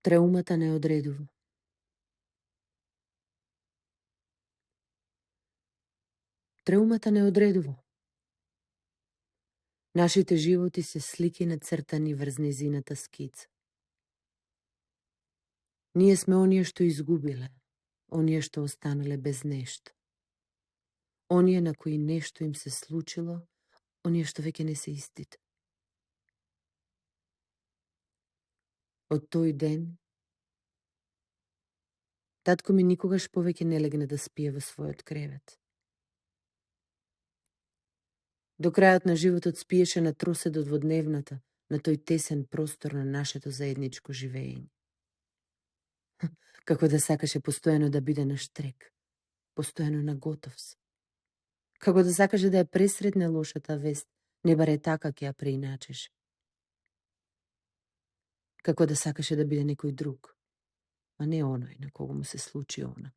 Траумата не одредува. Траумата не одредува. Нашите животи се слики нацртани врз незината скица. Ние сме оние што изгубиле, оние што останале без нешто. Оние на кои нешто им се случило, оние што веќе не се истите. Од тој ден, татко ми никогаш повеќе не легна да спие во својот кревет. До крајот на животот спиеше на троседот во дневната, на тој тесен простор на нашето заедничко живење. Како да сакаше постојано да биде на штрек, постојано на готов се. Како да сакаше да ја пресретне лошата вест, не баре така ќе ја преиначеше. Како да сакаше да биде некој друг, а не оној на кого му се случи она.